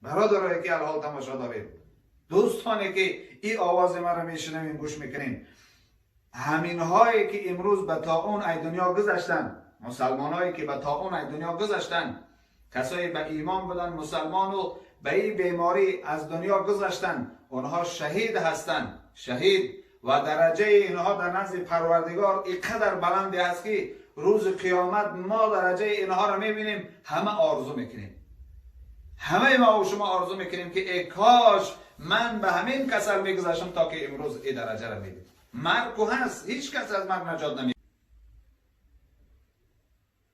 برادرایی که الحال تماشا داریم، دوستانی که این آواز ما را میشنویم، گوش میکنیم، همین هایی که امروز به طاعون ای دنیا گذشتن، مسلمان هایی که به طاعون ای دنیا گذشتن، کسایی به ایمان بودن، مسلمان و به این بیماری از دنیا گذشتن، اونها شهید هستند، شهید. و درجه اینها در نزد پروردگار اینقدر بلندی است که روز قیامت ما درجه اینها را میبینیم، همه آرزو میکنیم، همه ما و شما آرزو میکنیم که ای کاش من به همین کسل میگذشتم تا که امروز این درجه را میدیم. مرگ هست، هیچ کس از مرگ نجات نمی.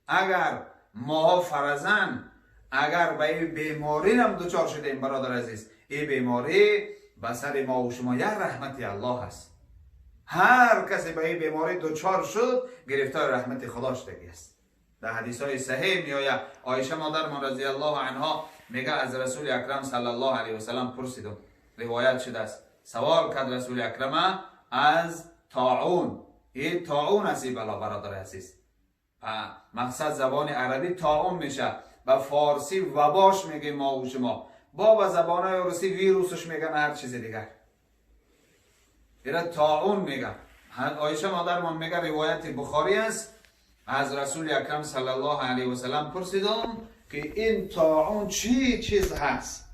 اگر ما فرزن اگر به این بیماری هم دچار شدیم، برادر عزیز، این بیماری به سر ما و شما یک رحمت الله است. هر کسی به این بیماری دچار شد، گرفتار رحمت خدا شدگی است. در حدیث های صحیح می آید، عایشه مادرمان رضی الله عنها میگه از رسول اکرم صلی الله علیه و سلم پرسیدم، روایت شده است، سوال کرد رسول اکرم از طاعون. این طاعون است، این بلا، برادر عزیز. مقصد زبان عربی طاعون میشه، به فارسی وباش میگیم ما و شما، با به زبان های روسی ویروسش میگن، هر چیز دیگر. ایره طاعون میگن. عایشه مادرمان میگه، روایت بخاری است، از رسول اکرم صلی الله علیه و سلم پرسیدم که این طاعون چی چیز هست،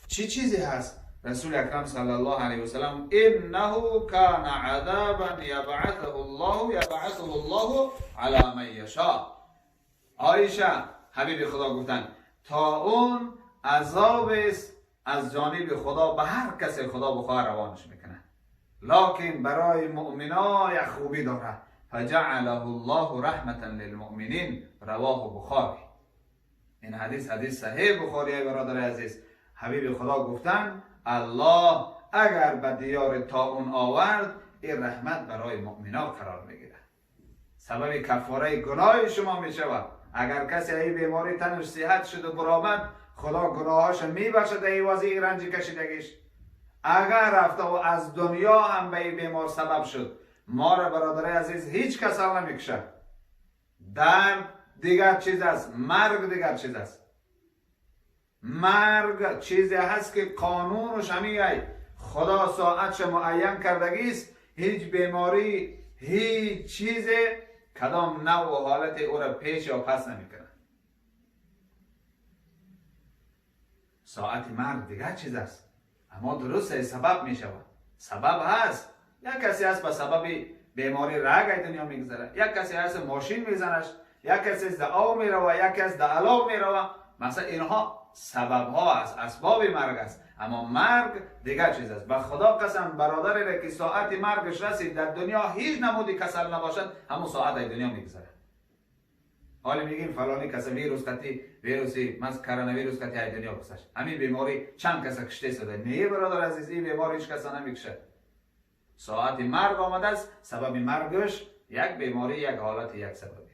چی چیزی هست؟ رسول اکرم صلی الله علیه و سلم: انه کان عذابا یبعثه الله علی من یشاء. عایشه، حبیب خدا گفتن طاعون عذاب است از جانب خدا، به هر کسی خدا بخواه روانش میکنه، لکن برای مؤمنا یک خوبی داره. فجعله الله رحمتا للمؤمنین. رواه بخاری. این حدیث، حدیث صحیح بخاری. برادر عزیز، حبیب خدا گفتن الله اگر به دیار طاعون آورد، این رحمت برای مؤمنا قرار میگیره، سبب کفاره گناه شما میشود. اگر کسی ای بیماری تنش صحت شد و برآمد، خدا گناهاش میبخشد ای وضعی رنج کشیدگیش. اگر رفته و از دنیا هم به این بیمار سبب شد، ما را برادر عزیز هیچ کس نمیکشه. درد دیگر چیز است، مرگ دیگر چیز است. مرگ چیزی هست که قانونش همی خدا ساعتش معین کردگی است. هیچ بیماری، هیچ چیز، کدام نوع و حالت او را پیش یا پس نمیکنه. ساعت مرگ دیگر چیز است، اما درست سبب می شود، سبب هست. یک کسی هست به سبب بیماری رگ دنیا میگذره، یک کسی هست ماشین میزنش، یک کسی از آب میروه، یک کسی در الاو میروه. مثلا اینها سبب ها است، اسباب مرگ است، اما مرگ دیگر چیز است. به خدا قسم، برادری را که ساعت مرگش رسید، در دنیا هیچ نمودی کسل نباشد، همون ساعت ای دنیا میگذره. حالا میگیم فلانی کس ویروس قطی، ویروسی مز کرونا ویروس قطی ای دنیا گذشت، همین بیماری چند کس کشته شده. نه برادر عزیز، این بیماری هیچ کس نمیکشه. ساعت مرگ آمده است، سبب مرگش یک بیماری، یک حالت، یک سببی.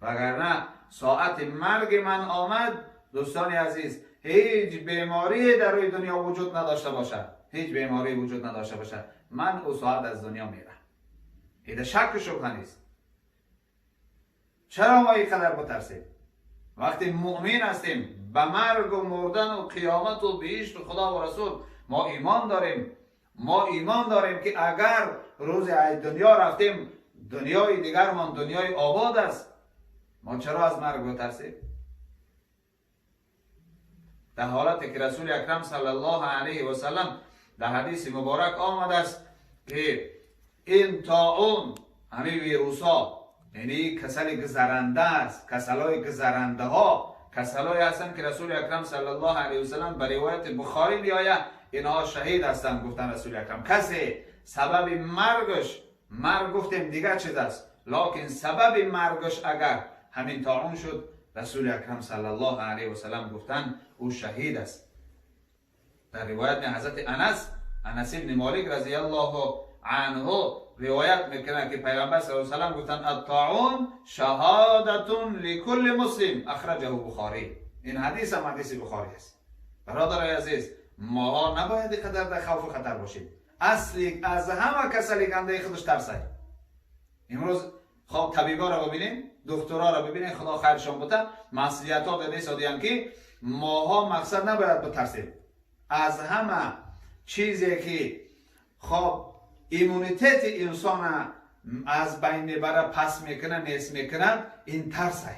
وگرنه ساعت مرگ من آمد، دوستان عزیز، هیچ بیماری در روی دنیا وجود نداشته باشد، هیچ بیماری وجود نداشته باشد، من او ساعت از دنیا میرم. ایده شک و شبهه نیست. چرا ما اینقدر بترسیم وقتی مؤمن هستیم؟ به مرگ و مردن و قیامت و بهشت و خدا و رسول ما ایمان داریم. ما ایمان داریم که اگر روز از دنیا رفتیم، دنیای دیگرمان دنیای آباد است. ما چرا از مرگ بترسیم؟ در حالت که رسول اکرم صلی الله علیه و سلم در حدیث مبارک آمده است که این طاعون، همین ویروس ها، یعنی کسل گذرنده است. کسلای گذرنده ها کسلای هستند که رسول اکرم صلی الله علیه و سلم بر روایت بخاری بیاید، اینها شهید هستند. گفتن رسول اکرم کسی سبب مرگش، مرگ گفتیم دیگر چیز است، لکن سبب مرگش اگر همین طاعون شد، رسول اکرم صلی الله علیه و سلم گفتن او شهید است. در روایت حضرت انس ابن مالک رضی الله عنه روایت میکنه که پیغمبر صلی الله علیه و سلم گفتن الطاعون شهادت لكل مسلم. اخرجه بخاری. این حدیث هم حدیث بخاری است. برادر عزیز، ما نباید قدر در خوف و خطر باشیم. اصلی از همه کسلی گنده خودش ترسای. امروز خب طبیبا را ببینیم، دکترا را ببینیم، خدا خیرشان بده، مسئولیت ها داده سادیان که ماها مقصد نباید بترسیم. از همه چیزی که خب ایمونیتت انسان از بین میبره، پس میکنه، نیست میکنه، این ترسه.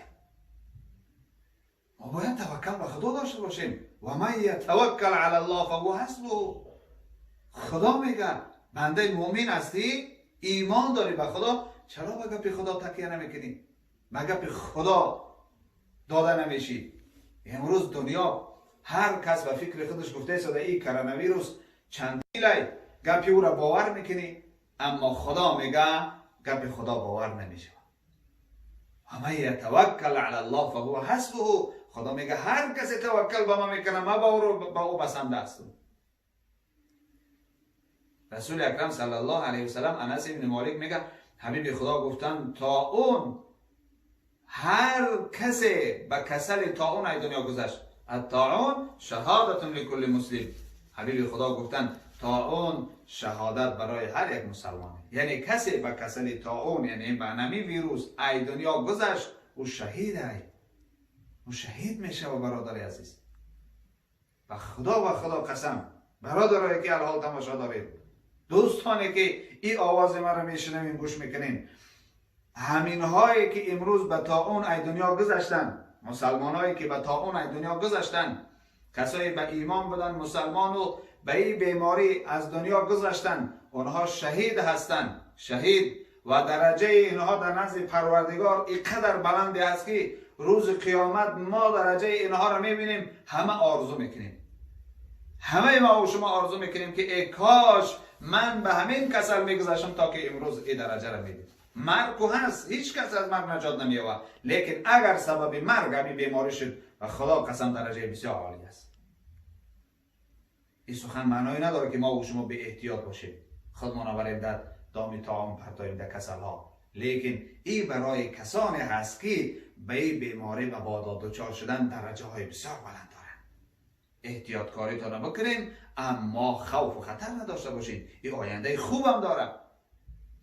ما باید توکل به خدا داشته باشیم. و من یتوکل علی الله فهو حسبه. خدا میگه بنده مؤمن هستی، ایمان داری به خدا، چرا به گپ خدا تکیه نمیکنی؟ به گپ خدا داده نمیشی؟ امروز دنیا هر کس به فکر خودش گفته ساده ای کرونا ویروس چند لیای گپی او را باور میکنی، اما خدا میگه گپ خدا باور نمیشه. و من یتوکل علی الله فهو حسبه. خدا میگه هر کسی توکل به ما میکنه، ما با او بسنده هستم. رسول اکرم صلی الله علیه وسلم، انس ابن مالک میگه حبیب خدا گفتن طاعون هر کسی به کسل طاعون ای دنیا گذشت، الطاعون شهادت لکل مسلم. حبیب خدا گفتن طاعون شهادت برای هر یک مسلمانه. یعنی کسی به کسل طاعون، یعنی به نمی ویروس ای دنیا گذشت، او شهید ای، او شهید میشه. و برادر عزیز، به خدا و خدا قسم، برادرایی که الحال تماشا دارید، دوستانی که این آواز ما را میشنوین، گوش میکنین، همین هایی که امروز به طاعون ای دنیا گذشتن، مسلمان هایی که به طاعون ای دنیا گذشتن، کسایی به ایمان بودن مسلمان و به این بیماری از دنیا گذشتن، اونها شهید هستند، شهید. و درجه اینها در نزد پروردگار اینقدر بلند است که روز قیامت ما درجه اینها را میبینیم، همه آرزو میکنیم، همه ما و شما آرزو میکنیم که ای کاش من به همین کسل میگذشتم تا که امروز این درجه را میدیم. مرگ هست، هیچ کس از مرگ نجات نمییابد، لیکن اگر سبب مرگ همین بیماری شد، و خدا قسم درجه بسیار عالی است. این سخن معنایی نداره که ما و شما به احتیاط باشیم، خودمان آوریم در دام طاعون پرتاییم در کسل ها، لیکن این برای کسانی هست که به این بیماری و بادا دچار شدن درجه های بسیار بلند دارن. احتیاط کاری تا نبکنین، اما خوف و خطر نداشته باشین. این آینده خوبم داره،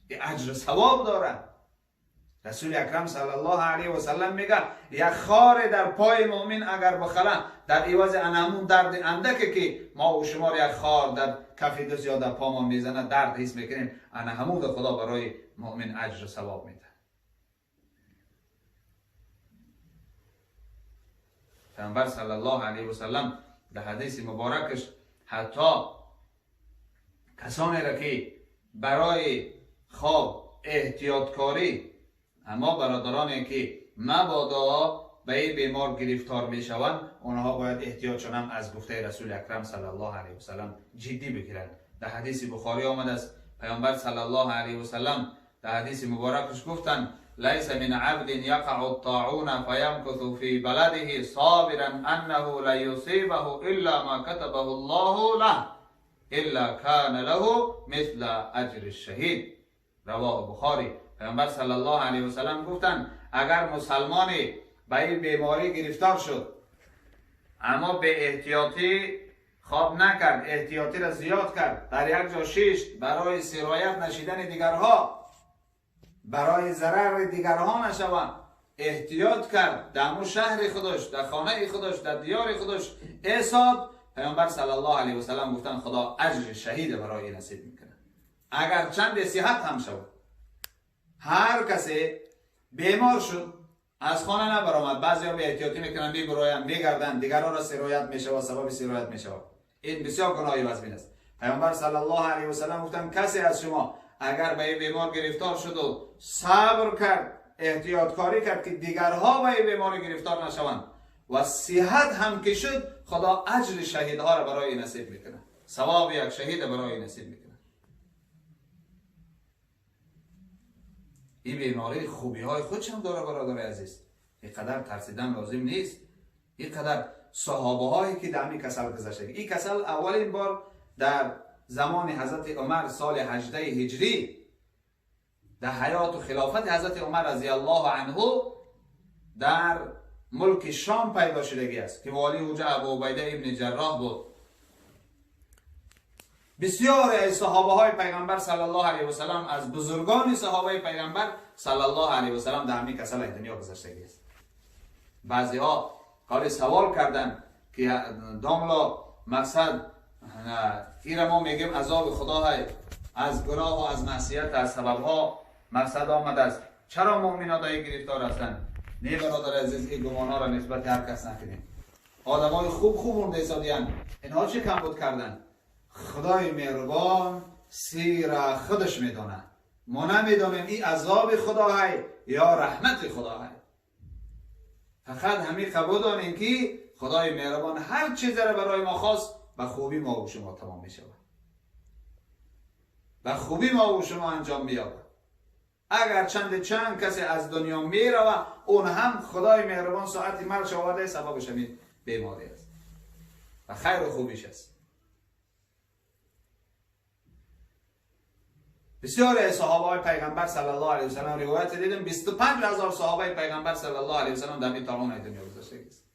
این اجر ثواب داره. رسول اکرم صلی الله علیه و سلم میگه یک خار در پای مؤمن اگر بخله، در عوض انمون درد اندکه که ما و شما یک خار در کف دست یا در پا ما میزنه درد حس میکنیم، انا همون خدا برای مؤمن اجر ثواب میده. پیامبر صلی الله علیه و سلم در حدیث مبارکش حتی کسانی را که برای خواب احتیاطکاری، اما برادرانی که مبادا به این بیمار گرفتار میشوند، اونها باید احتیاط شونم از گفته رسول اکرم صلی الله علیه و سلم جدی بگیرند. در حدیث بخاری آمده است پیامبر صلی الله علیه و سلم در حدیث مبارکش گفتند لیس من عبد یقع الطاعون فیمکث فی بلده صابرا انه لا یصیبه الا ما كتبه الله له الا کان له مثل اجر الشهید. رواه بخاری. پیامبر صلی الله علیه و سلم گفتند اگر مسلمانی به این بیماری گرفتار شد اما به احتیاطی خواب نکرد، احتیاطی را زیاد کرد، در یک جا شیشت برای سرایت نشیدن دیگرها، برای ضرر دیگرها نشوند، احتیاط کرد، در مو شهر خودش، در خانه خودش، در دیار خودش ایستاد، پیامبر صلی الله علیه و سلم گفتن خدا اجر شهید برای نصیب میکنه اگر چند صحت هم شود. هر کسی بیمار شد از خانه نبرآمد، بعضیا به احتیاطی میکنن، میبراین، میگردن، دیگران را سرایت میشه و سبب سرایت میشه. این بسیار گناهی وزمین است. پیامبر صلی الله علیه و سلم گفتن کسی از شما اگر به این بیمار گرفتار شد و صبر کرد، احتیاط کاری کرد که دیگرها به این بیماری گرفتار نشوند و صحت هم که شد، خدا اجر شهیدها را برای نصیب میکنه، ثواب یک شهید برای نصیب میکنه. این بیماری خوبی های خودش هم داره برادر عزیز، اینقدر ترسیدن لازم نیست. اینقدر صحابه هایی که در همین کسل گذشته، این کسل اولین بار در زمان حضرت عمر سال 18 هجری در حیات و خلافت حضرت عمر رضی الله عنه در ملک شام پیدا شدگی است که والی اوجه ابو عبیده ابن جراح بود. بسیاری از صحابه های پیغمبر صلی الله علیه و سلم، از بزرگان صحابه پیغمبر صلی الله علیه و سلم در همین کسل دنیا گذشتگی است. بعضی ها کار سوال کردن که داملا مقصد ایره ما میگیم عذاب خدا های از گناه و از معصیت از سبب ها مقصد آمده است. چرا مؤمن‌ها دایی گرفتار هستند؟ نه برادر عزیز، این گمان ها را نسبت هر کس نکنیم. آدم های خوب خوب مونده ایستادین، اینها چه کم بود کردن؟ خدای مهربان سیر خودش میدانه. ما نمیدانیم این عذاب خدا های یا رحمت خدا های. فقط همین قبول دانیم که خدای مهربان هر چیز را برای ما خواست به خوبی ما و شما تمام می شود، به خوبی ما و شما انجام می یابد. اگر چند چند کسی از دنیا می رود، اون هم خدای مهربان ساعتی مرش آورده، سببش همین بیماری است و خیر و خوبیش است. بسیار صحابه های پیغمبر صلی الله علیه و سلم روایت دیدم 25,000 صحابه پیغمبر صلی الله علیه و سلم در این طاعون دنیا گذشته است.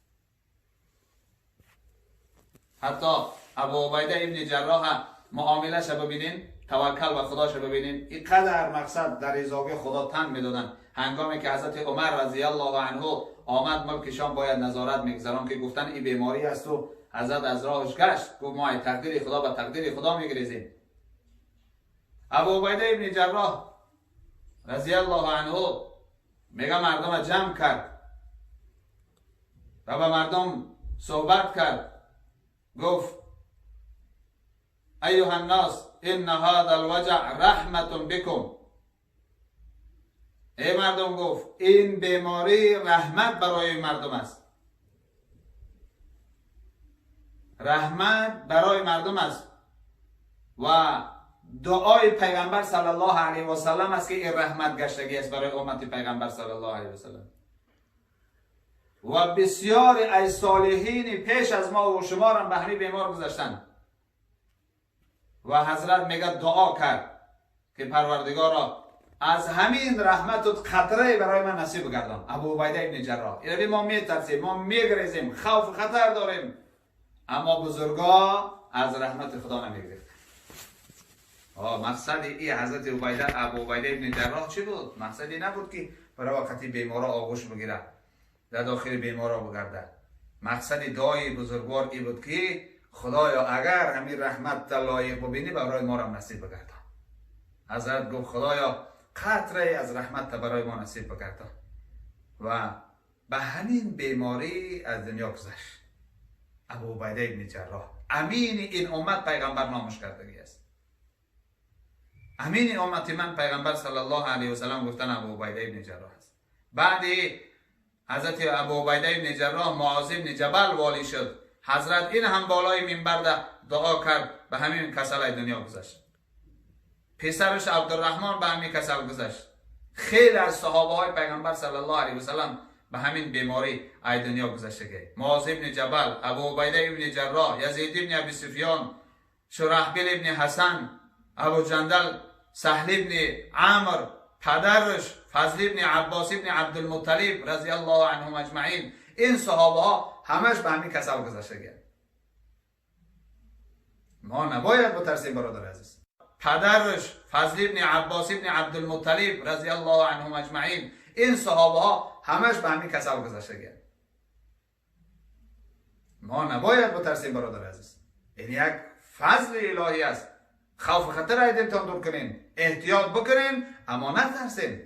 حتی ابو عبیده ابن جراح معامله ش ببینین، توکل و خداش ببینین، اینقدر مقصد در رضای خدا تن میدادن. هنگامی که حضرت عمر رضی الله عنه آمد ملک شام باید نظارت میگذران که گفتن این بیماری است و حضرت از راهش گشت، گفت ما تقدیر خدا به تقدیر خدا میگریزیم. ابو عبیده ابن جراح رضی الله عنه میگه مردم جمع کرد و به مردم صحبت کرد، گفت ایها الناس ان هذا الوجع رحمت بكم. ای مردم، گفت این بیماری رحمت برای مردم است، رحمت برای مردم است و دعای پیغمبر صلی الله علیه و سلم است که این رحمت گشتگی است برای امت پیغمبر صلی الله علیه و سلم. و بسیار از صالحین پیش از ما و شما را به همین بیمار گذاشتند. و حضرت میگه دعا کرد که پروردگارا از همین رحمت و قطره برای من نصیب گردان. ابو عبیده ابن جراح. یعنی ما میترسیم، ما میگریزیم، خوف خطر داریم، اما بزرگا از رحمت خدا نمیگریزیم. مقصد ای حضرت عبیده ابو عبیده ابن جراح چی بود؟ مقصدی نبود که برای وقتی بیمارا آغوش بگیره، در داخل بیمارا بگرده. مقصد دعای بزرگوار ای بود که خدایا اگر همین رحمت لایق ببینی برای ما را نصیب بگردان. حضرت گفت خدایا قطره از رحمت برای ما نصیب بگردان و به همین بیماری از دنیا گذشت. ابو عبیده ابن جراح امین این امت پیغمبر نامش کردگی است. امین امت من پیغمبر صلی الله علیه و سلم گفتن ابو عبیده ابن جراح است. بعد حضرت ابو عبیده ابن جراح معاذ ابن جبل والی شد. حضرت این هم بالای منبر دعا کرد، به همین کسل دنیا گذشت. پسرش عبدالرحمن به همین کسل گذشت. خیلی از صحابه های پیغمبر صلی الله علیه و سلم به همین بیماری ای دنیا گذشته. معاذ ابن جبل، ابو عبیده ابن جراح، یزید ابن ابی سفیان، شرحبیل ابن حسن، ابو جندل، سهل ابن عمر، پدرش فضل ابن عباس ابن عبدالمطلب رضی الله عنهم اجمعین. این صحابه ها همش به همین کسل گذشته. ما نباید بترسیم برادر عزیز. پدرش فضل ابن عباس ابن عبدالمطلب رضی الله عنهم اجمعین، این صحابه ها همش به همین کسل گذشته. ما نباید بترسیم برادر عزیز. این یک فضل الهی است. خوف خطر ایدمتان دور کنین، احتیاط بکنین، اما نترسین.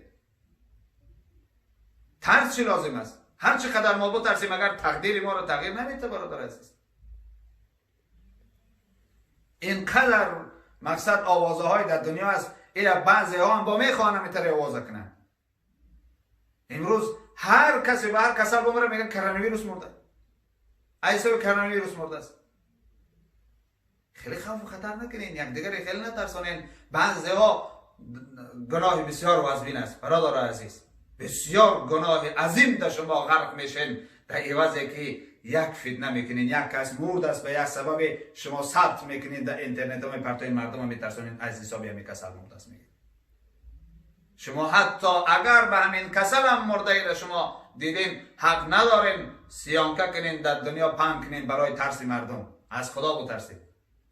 ترس چی لازم است؟ هر چی قدر ما بترسیم اگر تقدیر ما را تغییر نمیده برادر عزیز. اینقدر مقصد آوازه های در دنیا است، اینا بعضی ها هم با میخوان همیتر آوازه کنن. امروز هر کسی به هر کسل بمره میگن کرونا ویروس مرده، ایسا کرونا ویروس مرده است. خیلی خوف و خطر نکنین، یک دیگر خیلی نترسانین. بعضی ها گناه بسیار وزبین است برادر عزیز، بسیار گناه عظیم در شما غرق میشین در عوضی که یک فتنه میکنین، یک کس مرد است به یک سبب شما ثبت میکنین در اینترنت ها میپرتوین، مردم میترسونین از حساب همین کسل مرد است میگین. شما حتی اگر به همین کسل هم مرده ای را شما دیدین حق ندارین سیانکه کنین در دنیا پنگ کنین برای ترس مردم. از خدا بترسید،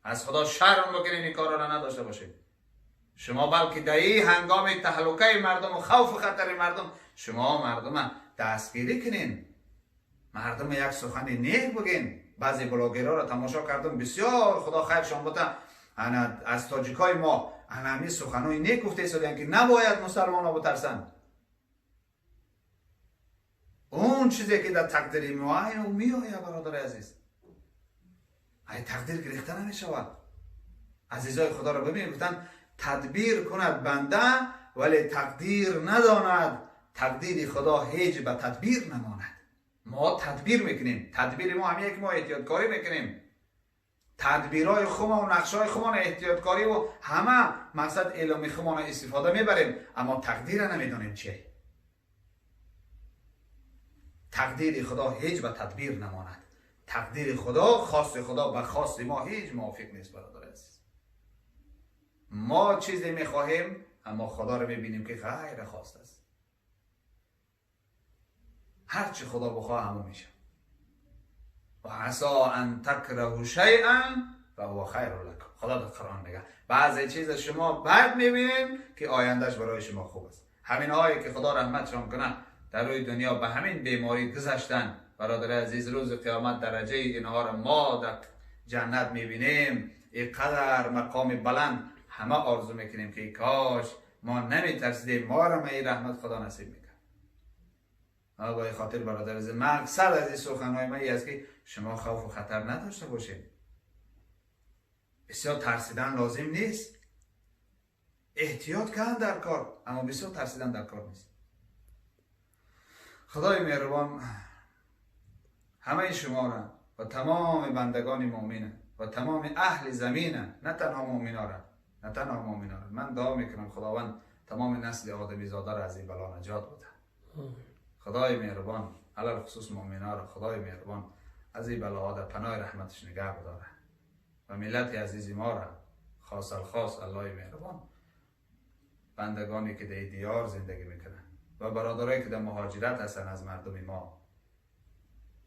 از خدا شرم بکنین، این کار را نداشته باشید. شما بلکه در این هنگام تهلکه مردم و خوف و خطر مردم شما مردم دستگیری کنین، مردم یک سخن نیک بگین. بعضی بلاگرها را تماشا کردم، بسیار خدا خیرشان بده، از تاجیکای ما همی سخنای نیک گفته ایستادن که نباید مسلمان ها بترسند. اون چیزی که در تقدیر ما او میآید برادر عزیز، ای تقدیر گرفته نمیشود. عزیزای خدا را ببین، گفتن تدبیر کند بنده ولی تقدیر نداند، تقدیر خدا هیچ به تدبیر نماند. ما تدبیر میکنیم، تدبیر ما همیه که ما احتیاط کاری میکنیم، تدبیرهای خودمان و نقشهای خودمان احتیاط کاری و همه مقصد اعلامی خودمان استفاده میبریم، اما تقدیر نمیدانیم چیه. تقدیر خدا هیچ به تدبیر نماند، تقدیر خدا، خواست خدا به خواست ما هیچ موافق نیست برادر عزیز. ما چیزی میخواهیم اما خدا رو میبینیم که غیر خواست است. هر چی خدا بخواه همون میشه. و عسی ان تکرهوا شیئا فهو خیر لکم. خدا در قرآن میگه بعضی چیز شما بد میبینین که آیندهش برای شما خوب است. همین هایی که خدا رحمتشان کنه در روی دنیا به همین بیماری گذشتن برادر عزیز، روز قیامت درجه اینها را ما در جنت میبینیم، اینقدر مقام بلند، همه آرزو میکنیم که کاش ما نمیترسیدیم، ما را این رحمت خدا نصیب میکرد. با خاطر برادر عزیز، مقصد از این سخنهای من است که شما خوف و خطر نداشته باشید. بسیار ترسیدن لازم نیست، احتیاط کردن در کار، اما بسیار ترسیدن در کار نیست. خدای مهربان همه شما را و تمام بندگان مؤمن و تمام اهل زمین، نه تنها مؤمنا را، نه تنها مؤمنا را، من دعا میکنم خداوند تمام نسل آدمی زاده را از این بلا نجات بده. خدای مهربان علی خصوص مؤمنا را خدای مهربان از این بلاها در پناه رحمتش نگه بداره و ملت عزیز ما را خاص الخاص الله مهربان بندگانی که در دیار زندگی میکنن و برادرایی که در مهاجرت هستن از مردم ما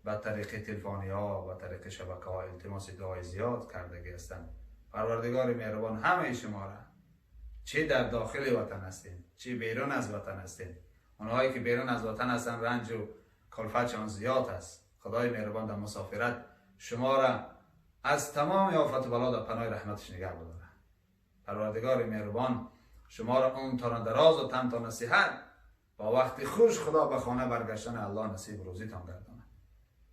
به طریق تلفنی ها و طریق شبکه ها التماس دعای زیاد کردگی هستند. پروردگار مهربان همه شما را، چه در داخل وطن هستین چه بیرون از وطن هستین، اونهایی که بیرون از وطن هستن رنج و کلفتشان زیاد است، خدای مهربان در مسافرت شما را از تمام آفت و بلا در پناه رحمتش نگه بداره. پروردگار مهربان شما را اون تا دراز و تن تا نصیحت با وقتی خوش خدا به خانه برگشتن الله نصیب روزیتان گردانه.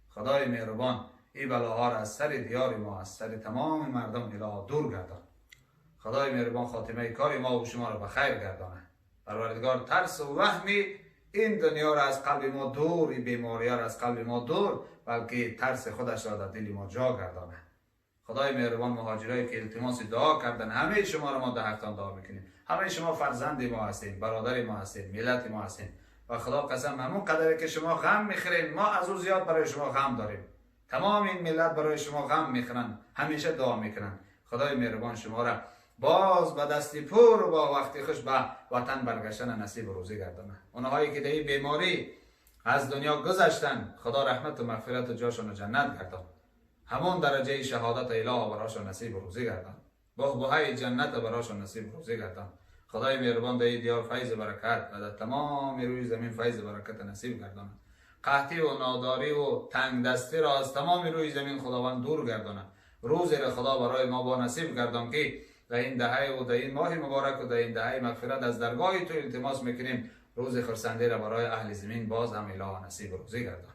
خدای مهربان این بلاها را از سر دیار ما، از سر تمام مردم اله دور گردان. خدای مهربان خاتمه کار ما و شما را به خیر گردانه. پروردگار ترس و وهمی این دنیا را از قلب ما دور، این بیماری را از قلب ما دور، بلکه ترس خودش را در دل ما جا گردانه. خدای مهربان مهاجرایی که التماس دعا کردن، همه شما را ما در حقتان دعا میکنیم. همه شما فرزند ما هستین، برادر ما هستین، ملت ما هستین و خدا قسم همون قدری که شما غم میخورین ما از او زیاد برای شما غم داریم. تمام این ملت برای شما غم میخورن، همیشه دعا میکنن. خدای مهربان شما را باز به دستی پر و با وقتی خوش به وطن برگشتن نصیب روزی گردانه. اونهایی که در این بیماری از دنیا گذشتن، خدا رحمت و مغفرت و جاشون جنت گردان. همون درجه شهادت اله براشون نصیب روزی گردان. بهبهه جنت براشون نصیب روزی گردان. خدای مهربان در این دیار فیض برکت و در تمام روی زمین فیض برکت نصیب گردانه. قحطی و ناداری و تنگ دستی را از تمام روی زمین خداوند دور گردانه. روزی را خدا برای ما با نصیب گردان که در این دهه و در این ماه مبارک و در این دهه مغفرت از درگاه تو التماس میکنیم روز خرسندی را برای اهل زمین باز هم اله نصیب روزی گردان.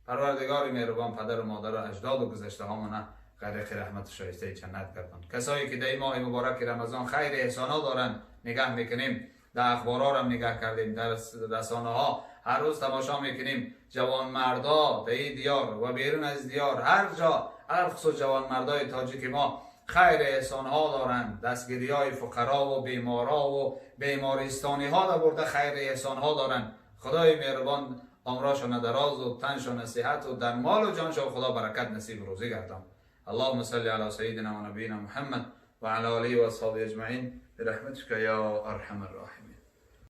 پروردگار مهربان پدر و مادر و اجداد و گذشته هامون غرق رحمت شایسته جنت گردان. کسایی که در این ماه مبارک رمضان خیر احسانا دارن نگاه میکنیم، در اخبارها را نگاه کردیم، در رسانه ها هر روز تماشا میکنیم، جوان مردا در این دیار و بیرون از دیار هر جا، هر خصوص جوان مردای تاجیک ما خیر احسان ها دارند، دستگیری های فقرا و بیمارا و بیمارستانی ها در برده خیر احسان ها دارند. خدای مهربان عمراشان دراز و تنشان صحت و در مال و جانشان خدا برکت نصیب روزی گردان. اللهم صل علی سیدنا و نبینا محمد و علی آله و اصحابه اجمعین برحمتک یا ارحم الراحمین.